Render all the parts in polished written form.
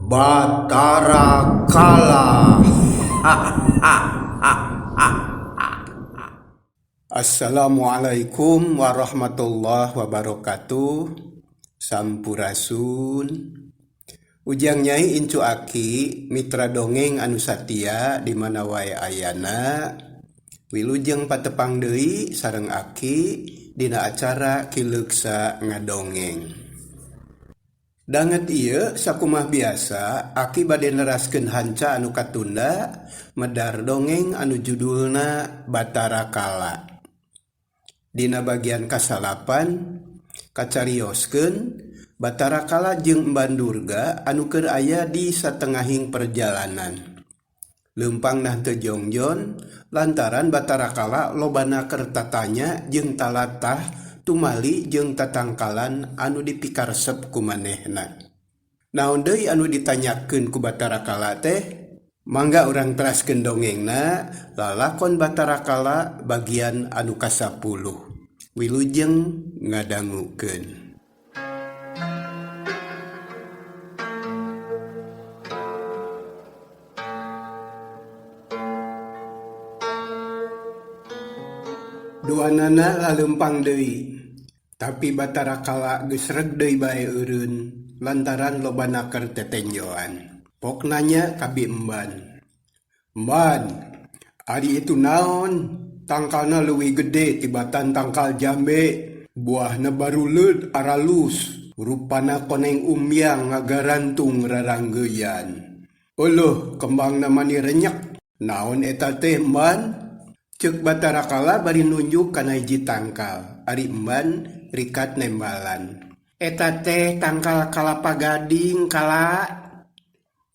Batara Kala. Assalamualaikum warahmatullahi wabarakatuh. Sampurasun. Ujang Nyai Incu Aki mitra dongeng anu satia di mana wae ayana. Wilujeng patepang deui sareng Aki dina acara Kileuksa Ngadongeng. Danget ieu sakumaha biasa Aki bade neraskeun hanca anu katunda medar dongeng anu judulna Batara Kala. Dina bagian kasalapan kacarioskeun Batara Kala jeung Emban Durga anu keur aya di satengahing perjalanan. Leumpangna teu jongjon lantaran Batara Kala lobana keur tatanya jeung talatah tumali jeung tatangkalan anu dipikaresep ku manehna. Naon deui anu ditanyakeun ku Batara Kala teh? Mangga urang teraskeun dongengna lalakon Batara Kala bagian anu kasapuluh. Wilujeng ngadangukeun. Duanana laleumpang deui, tapi Batara Kala geus reg deui bae eureun lantaran loba naker tetenjoan. Pok nanya ka Bi Emban. Emban, ari itu naon? Tangkalna leuwih gede tibatan tangkal jambe, buahna baruleud aralus, rupana koneng umyang ngagarantung raranggeuyan. Euleuh kembangna mani renyek, naon eta teh Emban? Ceuk Batara Kala bari nunjuk kana hiji tangkal, ari Emban rikat nembalan. Eta teh tangkal kalapa gading, Kala.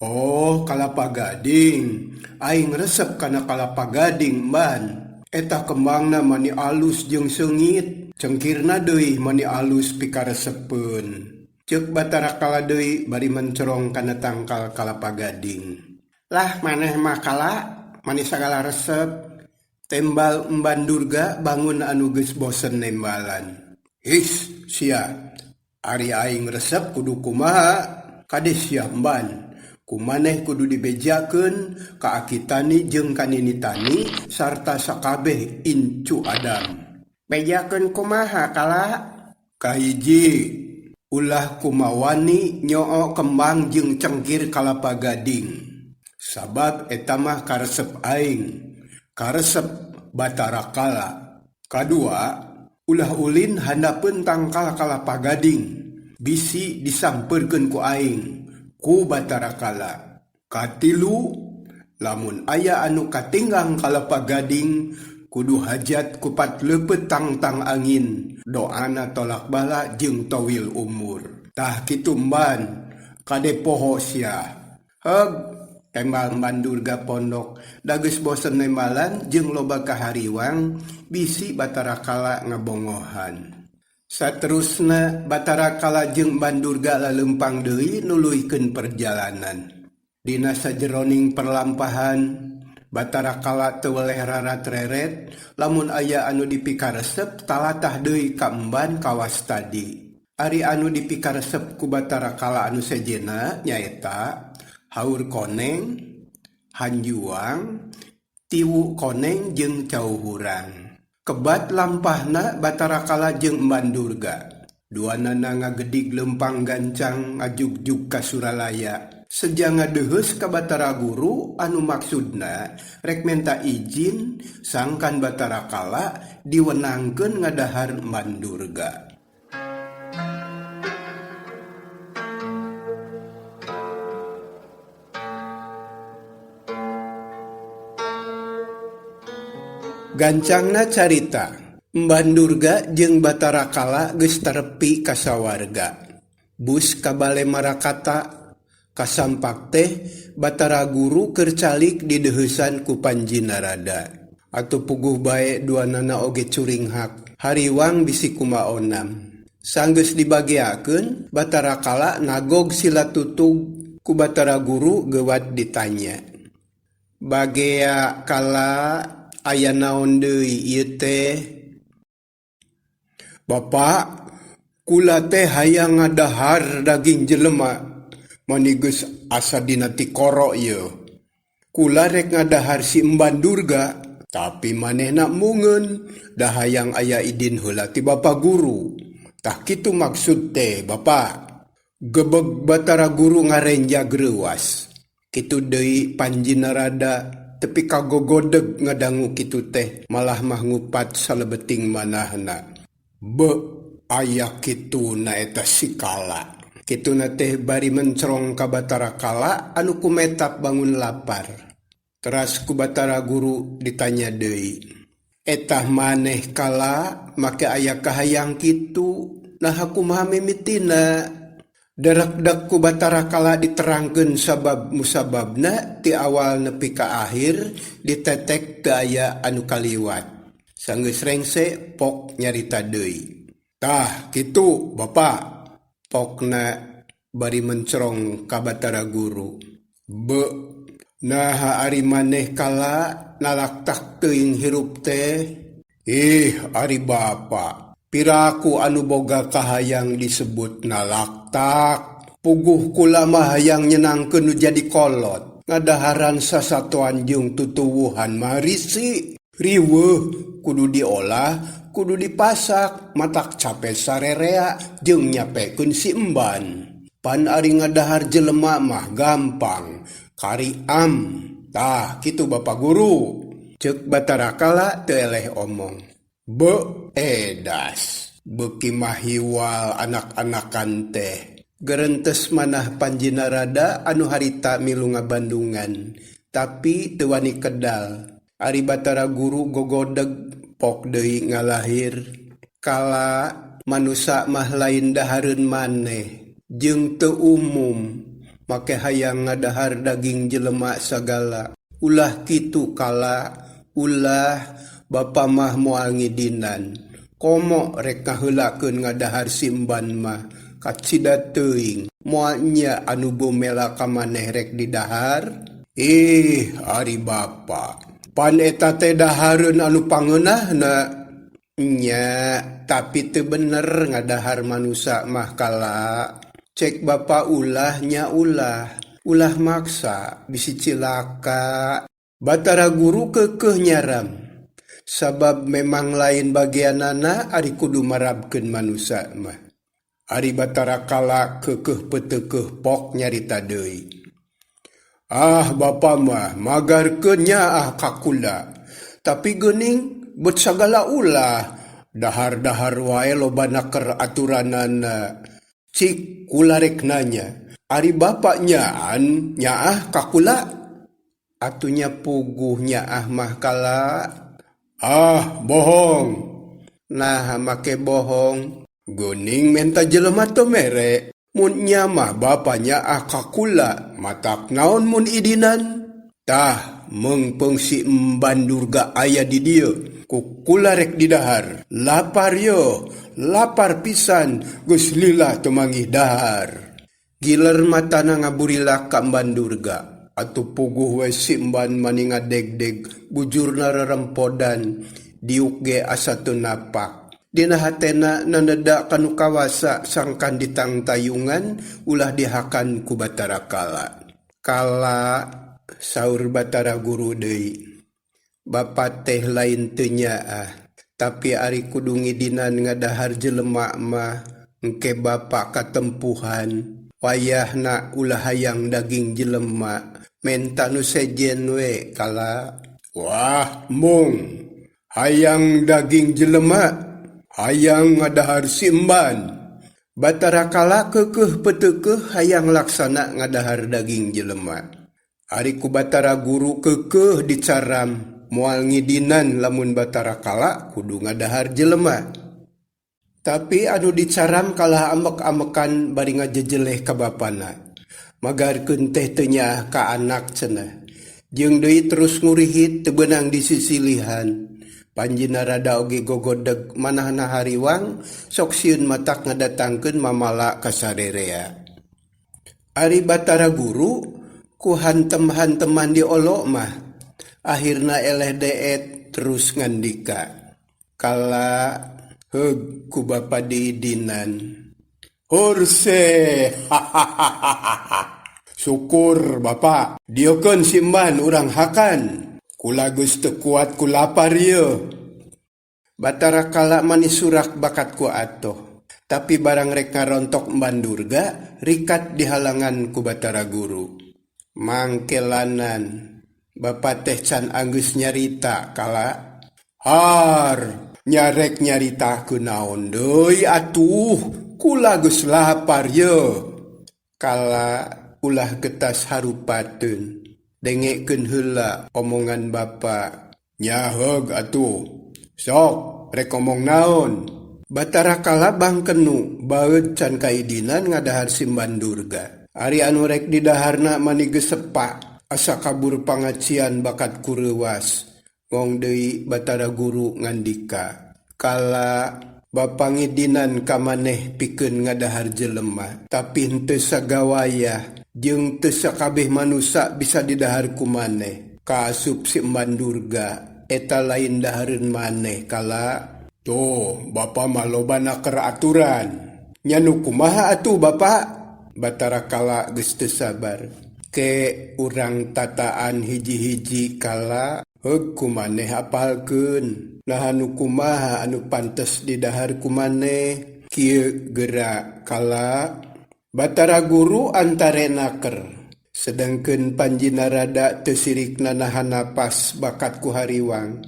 Oh, kalapa gading. Aing resep kana kalapa gading, Emban. Eta kembangna mani alus jeung seungit, cengkirna deui mani alus pikaresepeun. Ceuk Batara Kala deui bari mencorong kana tangkal kalapa gading. Lah maneh mah Kala, mani sagala resep. Tembal Emban Durga bangun anu geus bosen nembalan. His, sia. Ari aing resep kudu kumaha? Kade sia Emban. Ku maneh kudu dibejakeun ka Aki Tani jeung ka Nini Tani sarta sakabeh incu Adam. Bejakeun kumaha Kala? Kahiji, ulah kumawani nyoo kembang jeung cengkir kalapa gading. Sabab eta mah karesep aing. Karesep Batara Kala. Kadua, ulah ulin handapeun tangkal kalapa gading, bisi disampeurkeun ku aing, ku Batara Kala. Katilu, lamun aya anu katinggang kalapa gading, kudu hajat kupat leupeut tangtang angin, doana tolak bala jeung towil umur. Tah kitu Emban, kade poho sia. Heug, tembal Emban Durga pondok, da geus bosen nembalan jeung loba kahariwang, bisi Batara Kala ngabongohan. Saterusna Batara Kala jeung Emban Durga laleumpang deui nuluykeun perjalanan. Dina sajeroning perlampahan, Batara Kala teu weleh rarat-reret, lamun aya anu dipikaresep talatah deui ka Emban kawas tadi. Ari anu dipikaresep ku Batara Kala anu sejenna nyaeta haur koneng, hanjuang, tiwu koneng jeung cau hurang. Kebat lampahna Batara Kala jeung Emban Durga. Duanana ngagedig leumpang gancang ngajugjug ka Suralaya. Seja ngadeheus ka Batara Guru anu maksudna rek menta izin sangkan Batara Kala diwenangkeun ngadahar Emban Durga. Gancangna carita, Emban Durga jeung Batara Kala geus terepi ka sawarga. Bus ka Bale Marakata, kasampak teh Batara Guru keur calik dideuheusan ku Panji Narada. Atuh puguh bae duanana oge curinghak, hariwang bisi kumaonam. Sanggeus dibageakeun, Batara Kala nagog sila tutug ku Batara Guru geuwat ditanya. Bagea Kala aya naon deui ieu teh? Bapa, kula teh hayang ngadahar daging jelema. Mani geus asa dina tikoro ieu. Kula rek ngadahar si Emban Durga, tapi manehna embungeun da hayang aya idin heula ti Bapa Guru. Tah kitu maksud teh Bapa. Gebeg Batara Guru ngarenjag reuas. Kitu deui Panji Narada tepi ka gogodeg ngadangu kitu teh malah mah ngupat salebeting manahna. Beuh aya kituna eta si Kala. Kituna teh bari mencrong ka Batara Kala anu kumetap bangun lapar. Teras ku Batara Guru ditanya deui. Etah maneh Kala make aya kahayang kitu, naha kumaha mimitina? Derekdek ku Batara Kala diterangkeun sabab musababna ti awal nepi ka akhir ditetek teu aya anu kaliwat. Sanggeus rengse Pok nyarita deui. Tah kitu Bapa. Pokna bari mencrong ka Batara Guru. Beuh naha ari maneh Kala nalaktak teuing hirup teh? Ih ari Bapa. Piraku anu boga kahayang disebut nalaktak. Puguh kula mah hayang nyenangkeun nu jadi kolot. Ngadaharan sasatoan jeung tutuwuhan mah risi. Riweuh kudu diolah, kudu dipasak, matak cape sarerea jeung nyapekeun si emban. Pan ari ngadahar jelema mah gampang, kari am. Tah kitu Bapa Guru. Ceuk Batara Kala teu eleh omong. Beuh edas, beuki mahiwal anak-anakan teh. Gerentes manah Panji Narada anu harita milu ngabandungan, tapi teu wani kedal. Ari Batara Guru gogodeg pok deui ngalahir. Kala manusa mah lain dahareun maneh jeung teu umum make hayang ngadahar daging jelema sagala. Ulah kitu Kala, ulah bapa mah moal ngidinan. Komo rek ngaheulakeun ngadahar simban mah kacida teuing. Moal nya anu bomela ka maneh rek didahar. Ih ari bapa. Pan eta teh dahareun anu pangeunahna. Nya, tapi teu bener ngadahar manusa mah Kala. Cek bapa ulah nya ulah. Ulah maksa bisi cilaka. Batara Guru keukeuh nyaram. Sabab memang lain bagianana ari kudu marabkeun manusa mah. Ari Batara Kala keukeuh peuteukeuh pok nyarita deui. Ah bapa mah magarkeun nyaah ka kula. Tapi geuning bet sagala ulah. Dahar-dahar wae lobana keur aturanana. Cik kula rek nanya, ari bapa nyaan nyaah ka kula? Atuh nya puguh nyaah mah Kala. Ah bohong. Naha make bohong. Geuning menta jelema teu mere. Mun nya mah bapa nyaah ka kula, matak naon mun idinan? Tah meungpeung si Emban Durga aya di dieu, ku kula rek didahar. Lapar yeuh, lapar pisan, geus lila teu manggih dahar. Giler matana ngaburilak ka Emban Durga. Atuh puguh we si Emban mani ngadegdeg, bujurna rerempodan, diuk ge asa teu napak. Dina hatena naneda ka nu kawasa sangkan ditangtayungan ulah dihakan ku Batara Kala. Kala, saur Batara Guru deui. Bapa teh lain teu nyaah, tapi ari kudu ngidinan ngadahar jelema mah engke bapa katempuhan. Wayahna ulah hayang daging jelema, menta nu sejen we Kala. Wah, mung hayang daging jelema. Hayang ngadahar si Emban. Batara Kala keukeuh peuteukeuh hayang laksana ngadahar daging jelema. Ari ku Batara Guru keukeuh dicaram moal ngidinan lamun Batara Kala kudu ngadahar jelema. Tapi anu dicaram kalah amek-amekan bari ngajejeleh ka bapana. Magarkeun teh teu nyaah ka anak cenah. Jeung deui terus ngurihit teu beunang disisilihan. Panji Narada oge gogodeg manahna hariwang sok sieun matak ngadatangkeun mamala ka sarerea. Ari Batara Guru ku hantem-hanteman diolo mah akhirna eleh deet terus ngandika. Kala heug ku bapa diidinan. Hurse hahahaha. Syukur bapa, dieukeun si emban urang hakan. Kula geus teu kuat ku lapar ieu. Batara Kala mani surak bakat ku atoh. Tapi barang rek ngarontok Emban Durga, rikat dihalangan ku Batara Guru. Mangkelanan, bapa teh can anggeus nyarita, Kala. Har, nya rek nyaritakeun naon deui atuh, kula geus lapar yeuh. Kala ulah getas harupateun. Dengekeun heula omongan bapa. Nya heug atuh. Sok, rek omong naon? Batara Kala bangkenu, baeud can kaidinan ngadahar Simban Durga. Ari anu rek didaharna mani geus sepa, asa kabur pangacian bakat ku reuwas. Ngong deui Batara Guru ngandika. Kala Bapa ngidinan ka maneh pikeun ngadahar jelema, tapi henteu sagawayah jeung teu sakabeh manusa bisa didahar ku maneh. Kaasup si Emban Durga, eta lain dahareun maneh Kala. Tuh, bapa mah loba naker aturan. Nya nu kumaha atuh bapa? Batara Kala geus teu sabar. Ke urang tataan hiji-hiji Kala. Heug ku maneh apalkeun. Naha nu kumaha anu pantes didahar ku maneh? Kieu geura Kala. Batara Guru antare naker. Sedengkeun Panji Narada teu sirikna nahan napas bakat ku hariwang.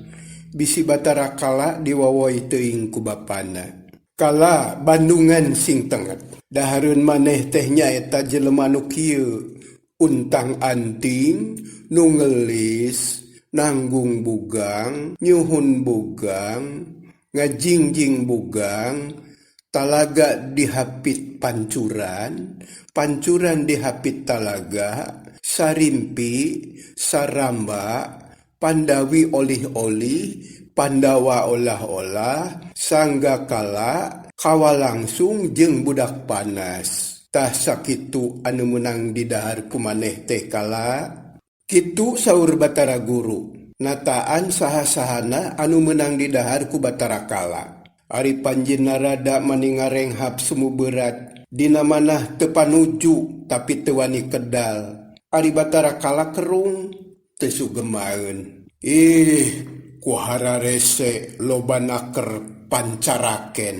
Bisi Batara Kala diwawoi teuing ku bapana. Kala bandungan sing tenget. Dahareun maneh teh nyaeta jelema nu kieu. Untang-anting, nu ngelis, nanggung bugang, nyuhun bugang, ngajingjing bugang, talaga dihapit pancuran, pancuran dihapit talaga, sarimpi, saramba, pandawi olih-olih, Pandawa olah-olah, sanggakala, kawalangsung jeung budak panas. Tah sakitu anu meunang didahar ku maneh teh Kala? Kitu saur Batara Guru. Nataan saha-sahana anu meunang didahar ku Batara Kala. Ari Panji Narada mani ngarenghap sumubeurat. Dina manah teu panuju tapi teu wani kedal. Ari Batara Kala kerung teu sugemaeun. Ih, ku hararese loba naker pancaraken.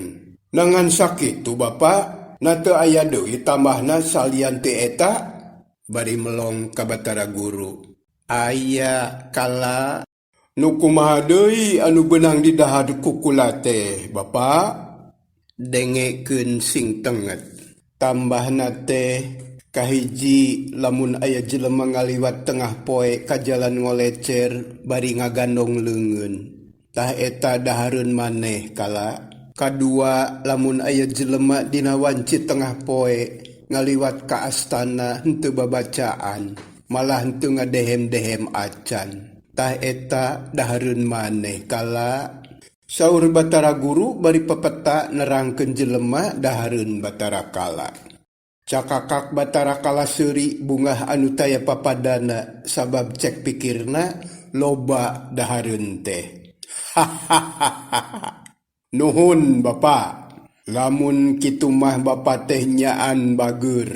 Na ngan sakitu Bapa? Na teu aya deui tambahna salian ti eta? Bari melong ka Batara Guru. Aya, Kala. Nu kumaha deui anu beunang didahar ku kula teh, Bapa? Dengekeun sing tenget. Tambahna teh, kahiji lamun aya jelema ngaliwat tengah poe ka jalan ngolecer bari ngagandong leungeun. Tah eta dahareun maneh, Kala. Kadua lamun aya jelema dina wanci tengah poe ngaliwat ka astana henteu babacaan, malah henteu ngadehem-dehem acan. Tah eta dahareun maneh, Kala. Saur Batara Guru bari pepeta nerangkeun jelema dahareun Batara Kala. Cakakak Batara Kala seuri bungah anu taya papadana sabab cek pikirna loba dahareun teh. Hahahaha. Nuhun Bapa. Lamun kitu mah Bapa teh nyaan bageur.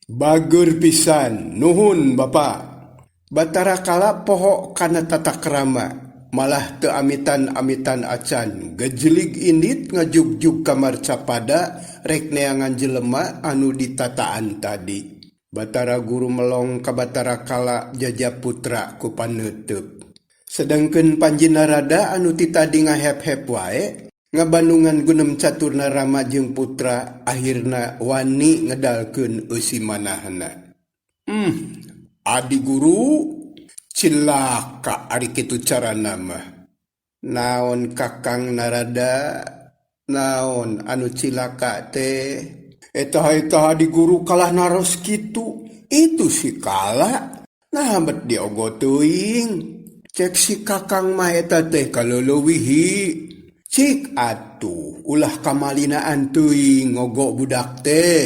Bageur pisan. Nuhun Bapa. Batara Kala poho kana tata krama, malah teu amitan-amitan acan, gejelig indit ngajugjug ka marcapada rek neangan jelema anu ditataan tadi. Batara Guru melong ka Batara Kala jaja putra ku paneuteub. Sedengkeun Panji Narada anu ti tadi ngahep-hep wae, ngabandungan gunem caturna rama jeung putra ahirna wani ngedalkeun eusi manahna. Hmm, adi guru, cilaka ari kitu carana mah. Naon Kakang Narada, naon anu cilaka teh? Eta-eta adi guru kalah naros kitu, itu si Kala. Nah bet diogo teuing. Cek si Kakang mah eta teh kaleulewihi. Cik atuh ulah kamalinaan teuing ngogo budak teh.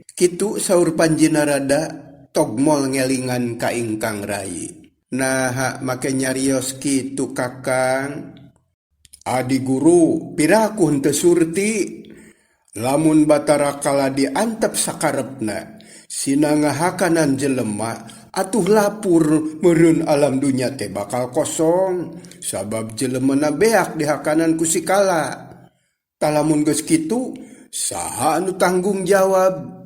Kitu saur Panji Narada togmol ngelingan ka ingkang rai. Naha make nyarios kitu Kakang? Adi guru, piraku henteu surti. Lamun Batara Kala diantep sakarepna sina ngahakanan jelema atuh lapur meureun alam dunya teh bakal kosong sabab jelemana beak dihakanan ku si Kala. Tah lamun geus kitu saha anu tanggung jawab?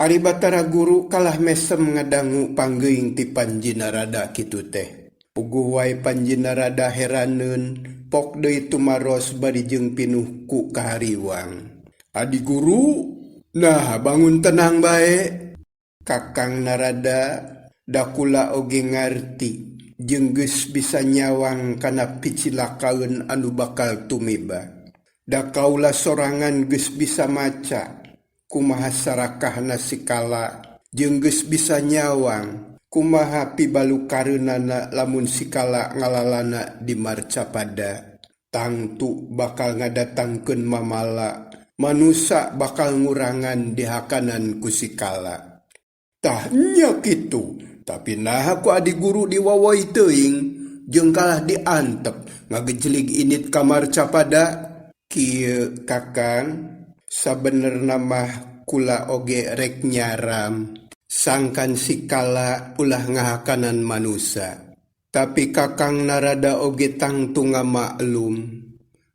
Ari Batara Guru kalah mesem ngadangu panggeuing ti Panji Narada kitu teh. Puguh wae Panji Narada heraneun pok deui tumaros bari jeung pinuh ku kahariwang. Adi Guru, naha bangun tenang bae? Kakang Narada, da kula oge ngarti jeung geus bisa nyawang kana picilakaeun anu bakal tumiba. Da kaula sorangan geus bisa maca kumaha sarakahna si Kala jeung geus bisa nyawang kumaha pibalukareunana lamun si Kala ngalalana di Marcapada. Tangtu bakal ngadatangkeun mamala, manusa bakal ngurangan dihakanan ku si Kala. Tah nya kitu, tapi naha ku adi guru diwawoi teuing jeung kalah diantep ngagejlig init ka Marcapada? Kieu Kakang, sabenerna mah kula oge rek nyaram sangkan si Kala ulah ngahakanan manusa. Tapi Kakang Narada oge tangtu ngamaklum,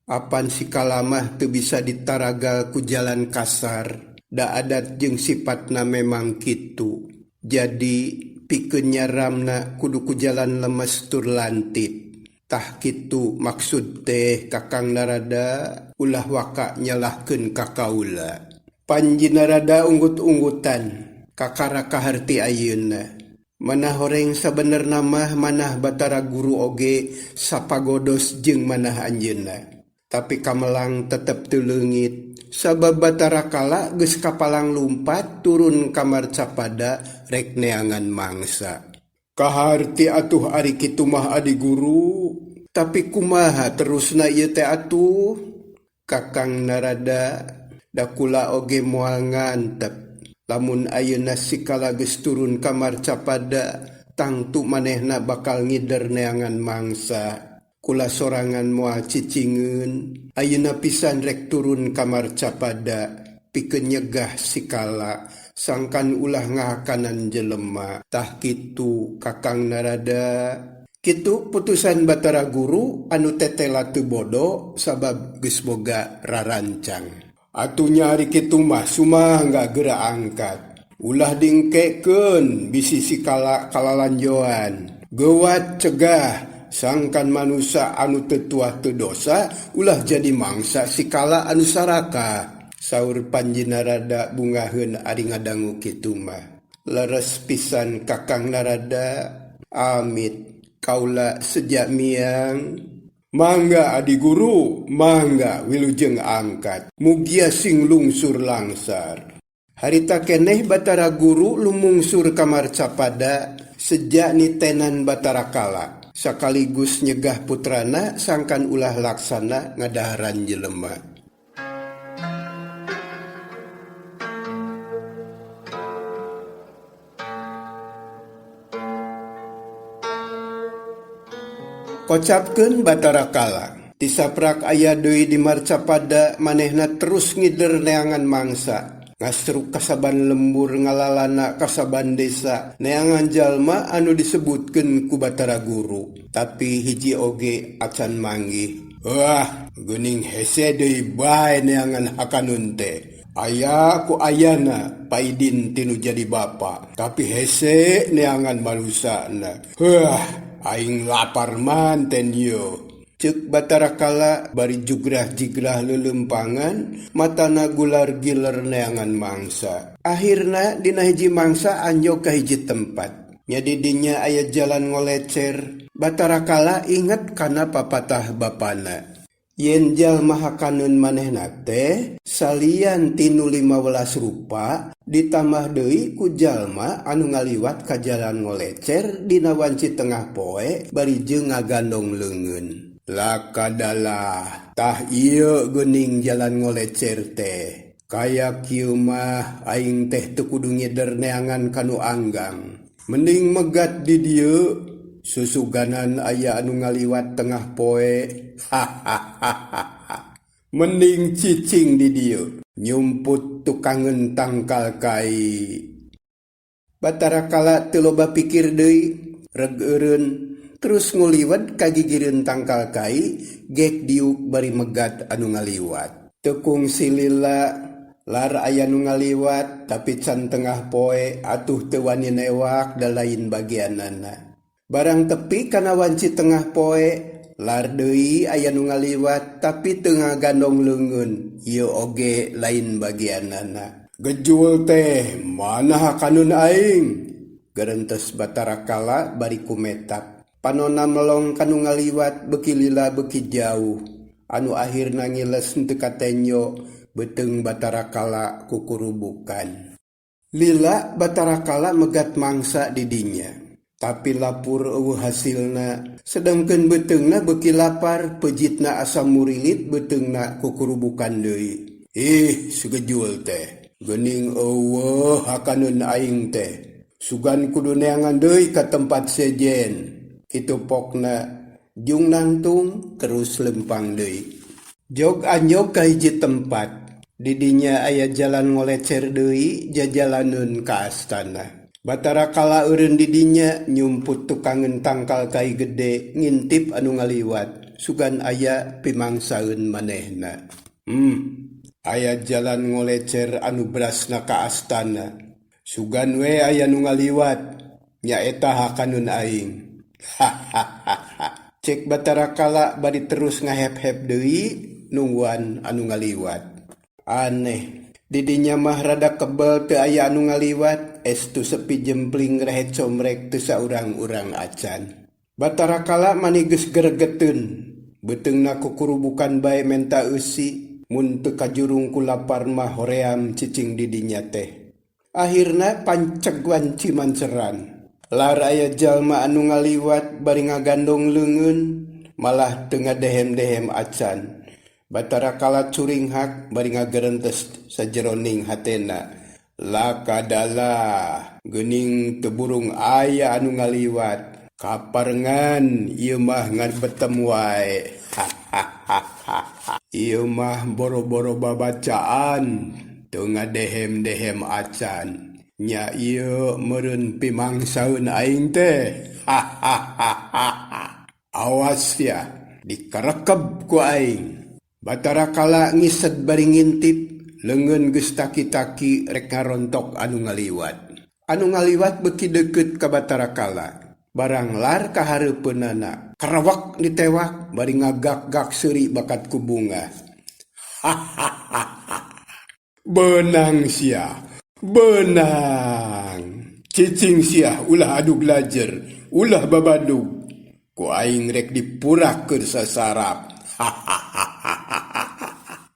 apan si Kala mah teu bisa ditaragal ku jalan kasar, da adat jeung sipatna memang kitu. Jadi pikeun nyaramna kudu ku jalan lemes tur lantip. Tah kitu maksud teh Kakang Narada, ulah waka nyalahkeun ka kaula. Panji Narada unggut-unggutan, kakara kaharti ayeuna. Manah horeng sabenerna mah manah Batara Guru oge sapagodos jeung manah anjeunna. Tapi kamelang tetep teu leungit, sabab Batara Kala geus kapalang lumpat turun ka Marcapada rek neangan mangsa. Kaharti atuh ari kitu mah adi guru, tapi kumaha terusna ieu teh atuh? Kakang Narada, da kula oge moal ngantep. Lamun ayeuna si Kala geus turun ka Marcapada, tangtu manehna bakal ngider neangan mangsa. Kula sorangan moal cicingeun, ayeuna pisan rek turun ka Marcapada pikeun nyegah si Kala sangkan ulah ngahakanan jelema. Tah kitu Kakang Narada. Kitu putusan Batara Guru anu tetela teu bodo sabab geus boga rarancang. Atuh nya ari kitu mah sumangga geura angkat. Ulah dingkekeun bisi si Kala kalalanjoan. Geuwat cegah sangkan manusa anu teu tuah teu dosa ulah jadi mangsa si Kala anu sarakah. Saur Panji Narada bungaheun ari ngadangu kitu mah. Leres pisan Kakang Narada, amit kaula seja miang. Mangga adi guru, mangga wilujeng angkat. Mugia sing lungsur langsar. Harita keneh Batara Guru lumungsur ka Marcapada seja nitenan Batara Kala. Sakaligus nyegah putrana sangkan ulah laksana ngadaharan jelema. Kocapkeun Batara Kala. Tisaprak aya deui di Marcapada manehna terus ngider neangan mangsa. Ngastruk kasaban lembur ngalalana kasaban desa neangan jalma anu disebutkeun ku Batara Guru. Tapi hiji oge acan manggih. Wah, geuning hese deui bae neangan hakanun teh. Aya ku ayana paidin tinu jadi bapa, tapi hese neangan manusana. Wah, aing lapar manten yo. Ceuk Batara Kala bari jugrah-jigrah leuleumpangan, matana gular giler neangan mangsa. Akhirna dina hiji mangsa anjog ka hiji tempat. Nya di dinya aya jalan ngolecer. Batara Kala inget kana papatah bapana. Yen jalma hakaneun manehna teh salian tinu 15 rupa ditambah deui ku jalma anu ngaliwat ka jalan ngolecer dina wanci tengah poe bari jeung ngagandong leungeun. Lakadalah tah ieu geuning jalan ngolecer teh. Kaya kieu mah aing teh teu kudu ngider neangan ka nu anggang. Mending megat di dieu. Susuganan aya anu ngaliwat tengah poe. Hahaha. Mending cicing di dieu. Nyumput tukangeun tangkal kai. Batara Kala teu loba pikir deui, reg eureun, terus nguliwet ka gigireun tangkal kai, gek diuk bari megat anu ngaliwat. Teu kungsi lila, lar aya nu ngaliwat tapi can tengah poe atuh teu wani newak da lain bagianana. Barang tepi kana wanci tengah poe, lar deui aya nu ngaliwat tapi teu ngagandong leungeun, ieu oge lain bagianana. Gejul teh mana hakaneun aing? Gerentes Batara Kala bari kumetap. Panonna melong ka nu ngaliwat beuki lila beuki jauh. Anu ahirna ngiles henteu katenjo beuteung Batara Kala kukurubukan. Lila Batara Kala megat mangsa di dinya. Tapi lapur eueuh hasilna. Sedengkeun beuteungna beuki lapar peujitna asa murilit beuteungna kukurubukan deui. Ih sugejul teh. Geuning eueuh hakaneun aing teh. Sugan kudu neangan deui ka tempat sejen. Kitu pokna jung nangtung terus lempang deui. Jog anjog ka hiji tempat. Di dinya aya jalan ngolecer deui jajalaneun ka astana. Batara Kala eureun di dinya nyumput tukangeun tangkal kai gede ngintip anu ngaliwat sugan aya pimangsaeun manehna. Hmm. Aya jalan ngolecer anu berasna ka astana. Sugan we aya nu ngaliwat, nyaeta hakaneun aing. Hahahaha. Cek Batara Kala bari terus ngahep-hep deui nungguan anu ngaliwat. Aneh, di dinya mah rada kebel teu aya anu ngaliwat, estu sepi jempling rehet comrek teu saurang-urang acan. Batara Kala mani geus geregeteun, beuteungna kukurubukan bae menta eusi, mun teu kajurung ku lapar mah hoream cicing di dinya teh. Ahirna panceg wanci manceran. Lar aya jalma anu ngaliwat bari ngagandong leungeun, malah teu ngadehem-dehem acan. Batara Kala curinghak bari ngagerentes sajeroning hatena. Lakadalah, geuning teu burung aya anu ngaliwat. Kaparengan ieu mah ngan betem wae. Hahahaha. Ieu mah boro-boro babacaan, teu ngadehem-dehem acan. Nya ieu meureun pimangsaeun aing teh. Hahahaha. Awas sia, dikarekeb ku aing. Batara Kala ngised bari ngintip, leungeun geus taki-taki rek ngarontok anu ngaliwat. Anu ngaliwat beuki deukeut ka Batara Kala. Barang lar ka hareupeunana, karawak ditewak bari ngagak-gak seuri bakat ku bungah. Hahahaha. Beunang sia, beunang. Cicing sia ulah adug lajer, ulah babadug. Ku aing rek dipurak keur sasarap. Hahahaha.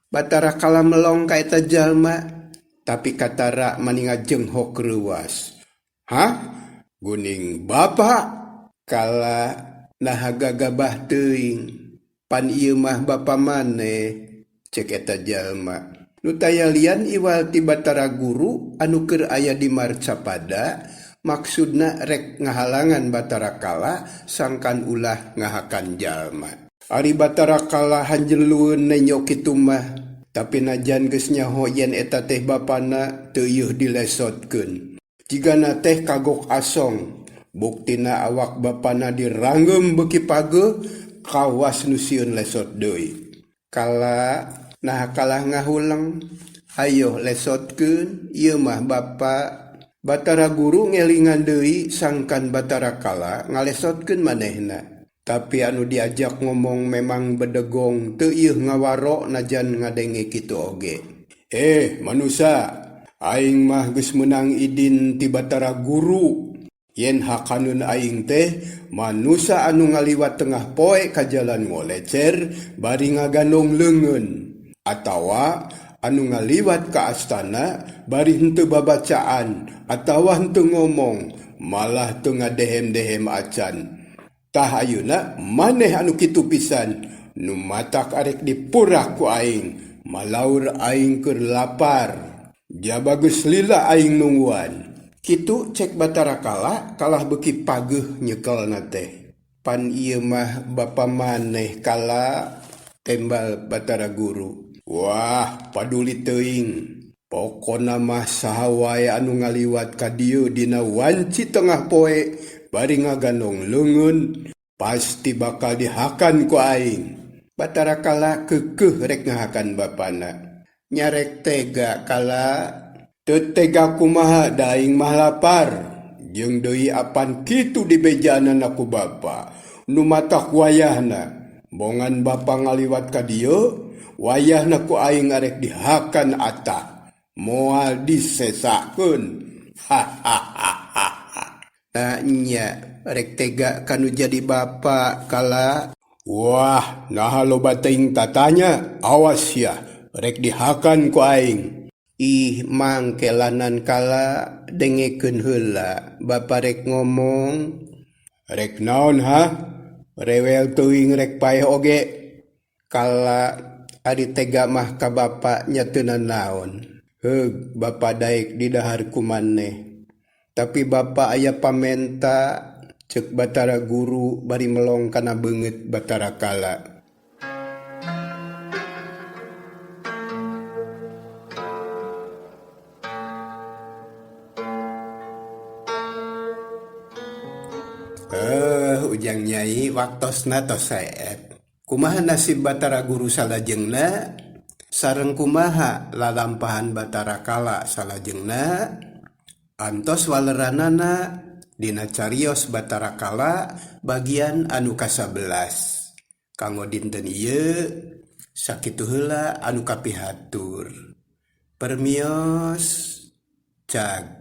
Batara Kala melong ka eta jalma, tapi katara mani ngajenghok reuas. Hah? Guning bapa? Kala naha gagabah teuing. Pan ieu mah bapa maneh, cek eta jalma. Nu taya lian iwal ti Batara Guru anu keur aya di Marcapada, maksudna rek ngahalangan Batara Kala sangkan ulah ngahakan jalma. Ari Batara Kala hanjelueun nenjo kitu mah, tapi najan geus nyaho yen eta teh bapana teu ieuh dilesotkeun. Jigana teh kagok asong, buktina awak bapana diranggeum beuki pageuh, kawas nu sieun lesot deui. Kala naha kalah ngahuleng, hayoh lesotkeun, ieu mah bapa. Batara Guru ngelingan deui sangkan Batara Kala ngalesotkeun manehna. Tapi anu diajak ngomong memang bedegong teu ieuh ngawaro najan ngadenge kitu oge. Eh, manusa, aing mah geus meunang idin ti Batara Guru. Yen hakaneun aing teh manusa anu ngaliwat tengah poe ka jalan ngolecer bari ngagandong leungeun atawa anu ngaliwat ka astana bari henteu babacaan atawa henteu ngomong malah teu ngadehem-dehem acan. Tah ayeuna maneh anu kitu pisan nu matak arek dipurak ku aing malaur aing keur lapar. Jaba geus lila aing nungguan. Kitu cek Batara Kala kalah beuki pageuh nyekelna teh. Pan ieu mah bapa maneh Kala, tembal Batara Guru. Wah, paduli teuing. Pokona mah saha wae anu ngaliwat ka dieu dina wanci tengah poe bari ngagandong leungeun, pasti bakal dihakan ku aing. Batara Kala keukeuh rek ngahakan bapana. Nya rek tega Kala. Teu tega kumaha da aing mah lapar. Jeung deui apan kitu dibejaanana ku bapa. Nu matak wayahna. Bongan bapa ngaliwat ka dieu, wayahna ku aing arek dihakan atah. Moal disesakeun. Hahahaha. Nah nya rek tega ka nu jadi bapa Kala. Wah, naha loba teuing tatanya, awas sia, rek dihakan ku aing. Ih mangkelanan Kala, dengekeun heula bapa rek ngomong. Rek naon hah? Rewel teuing rek paeh oge. Kala, ari tega mah ka bapa nya teu nanaon. Heug, bapa daek didahar ku maneh. Tapi bapa aya pamenta, ceuk Batara Guru bari melong kana beungeut Batara Kala. Eh, Ujang Nyai waktosna tos saep. Kumaha nasib Batara Guru salajengna? Sareng kumaha lalampahan Batara Kala salajengna? Antos waleranana dina carios Batara Kala bagian anu kasabelas. Kanggo dinten ieu sakitu heula anu kapihatur. Permios cag.